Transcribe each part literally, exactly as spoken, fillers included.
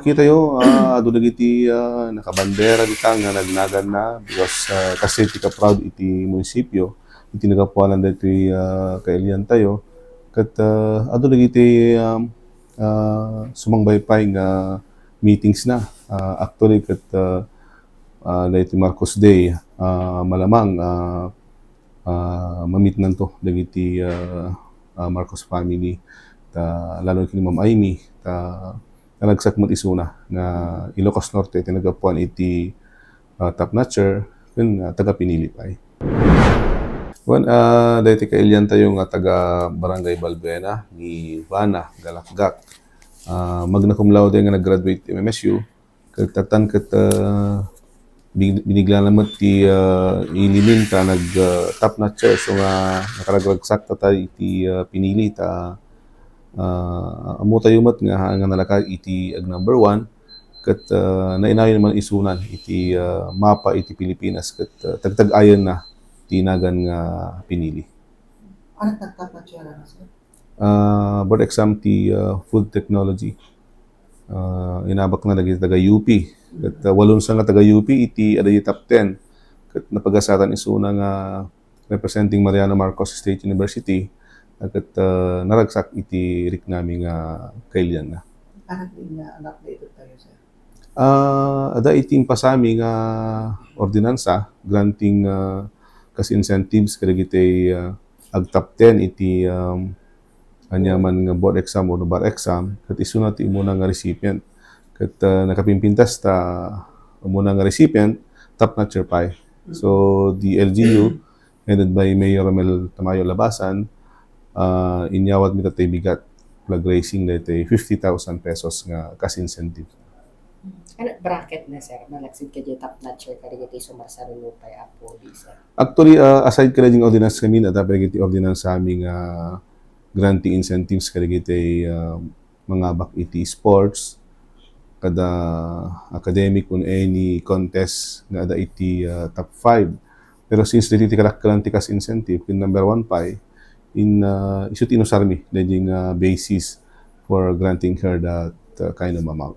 Kita yo, ah, adu dagiti, ah, nakabandera dita nga nagnaganna because, ah, kastoy ti kaproud iti munisipyo, iti nagapuanan daytoy, ah, kailiantayo. Ket, ah, adu dagiti, um, ah, sumangbay pay nga meetings na. Ah, actually, ket, ah, ah, daytoy Marcos Day, ah, malamang, ah, ah, mamitnanto dagiti, ah, ah, Marcos family, ta lalo ken ni Ma'am Imee, ta naragsak met isuna nga Ilocos Norte ti naggapuan iti, ah, top notcher ken, ah, taga-pinili pay. Wen, ah, daytoy kailiantayo nga taga Barangay Balbuena, ni Vana Galakgak. Ah, magna cum laude nga nag-graduate ti M M S U, ket atan ket, ah, big-, biniglana met ti, ah, ilimin ta nag, ah, top notcher, so nga nakaragragsak ta iti, ah, pinili ta, ah, ammotayo met nga, nga nalaka iti ag number one, ket, ah, nainayon man isunan iti, ah, mapa iti Pilipinas, ket, ah, tagtag-ayenna ti nagan nga pinili. Ano nagpapatiyara na, sir? Ah, board exam ti, ah, food technology. Ah, inabakna dagiti taga U P. Ket, ah, walonsa nga taga U P iti adda top ten. Ket napagasatan isuna nga representing Mariano Marcos State University, ket, ah, naragsak iti riknami nga kailianna. Parang din nga anak na ito tayo, sir. Ah, adda iti impasami nga ordinansa granting, ah, cash incentives kadagiti, ah, ag-top ten iti, um, aniaman nga board exam wenno bar exam, ket isuna ti umuna nga recipient. Ket, ah, nakapimpintas ta umuna nga recipient, top notcher pay. So, the L G U, headed by Mayor Romel Tamayo Labasan, ah, inyawat mi daytoy bigat, flag raising daytoy fifty thousand pesos nga cash incentive. Ano, bracket na, sir? Malaksid ka di top notcher ka di sumarsaruno pay, apo, di, sir? Actually, ah, aside kadagiti ordinance kami, adda pay dagiti ordinance sa amin nga granting incentives kadagiti, ah, mangabak iti sports, kada academic or any contest nga adda iti, ah, top five. Pero since daytoy ti kalakkalan ti cash incentive, ken number one pay, in, ah, isu ti inusarmi, daytoy nga basis for granting her that, ah, kind of amount.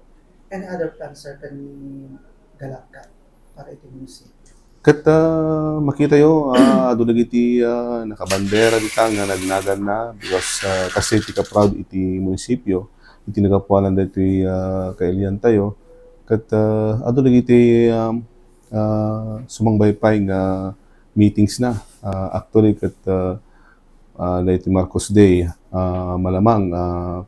Any other plans, sir, ken ni Galakgak para iti munisipyo? Ket, ah, makitayo, ah, adu dagiti, ah, nakabandera dita nga nagnaganna because, ah, kastoy ti kaproud iti munisipyo, iti nagapuanan daytoy, ah, kailiantayo. Ket, ah, adu dagiti, um, ah, sumangbay pay nga meetings na. Ah, actually, ket, ah, ah, daytoy Marcos Day, ah, malamang, ah,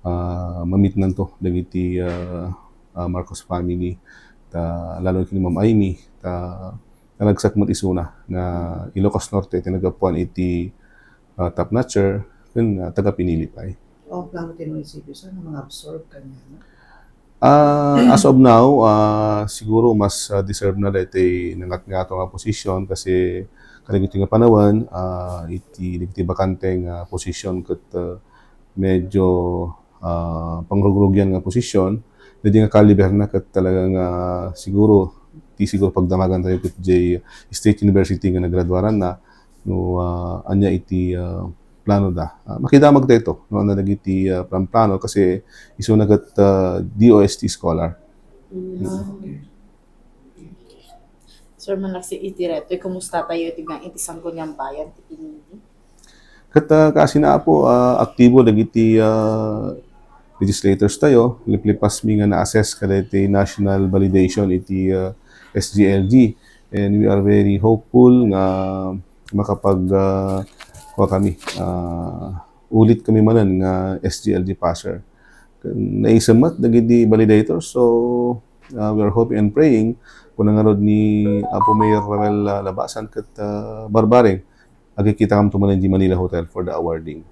ah, mamitnanto dagiti, ah, ah, Marcos family, ta lalo ken ni Ma'am Imee, ta naragsak met isuna nga Ilocos Norte ti naggapuan iti, ah, top notcher ken, ah, taga-pinili pay. O, plano ti munisipyo, sir, nga mangabsorb kaniana? Ah, as of now, ah, siguro mas, ah, deserve na daytoy nangatngato nga posisyon kasi kadagitoy nga panawen, ah, iti, dagiti bakante nga posisyon ket, ah, medyo, ah, pangrugrugian nga posisyon. Daytoy nga kaliber na ket talaga nga siguro, ti siguro pagdamagan tayo ket jay State University nga nagraduaran na, no, ah, ania iti, ah, plano da. Ah, makidamag tayo to, no, ania dagiti, ah, plan-plano kasi isuna ket, ah, D O S T scholar. Mm. Mm. Sir, malaksid iti retoy, kumusta tayo iti nga, iti Sangguniang Bayan, ti pinili? Ket, ah, kaasi na, Apo, ah, aktibo dagiti, ah, legislators tayo. Liplipasmi nga na-assess kadaytoy national validation iti, ah, S G L G. And we are very hopeful nga makapag, ah, kua kami, ah, ulit kami manen nga S G L G passer. Naisemmet dagiti validators, so, ah, we are hoping and praying, kuna ngarud ni Apo Mayor Romel, ah, Labasan ket, ah, barbareng, agkikitakamto manen di Manila Hotel for the awarding.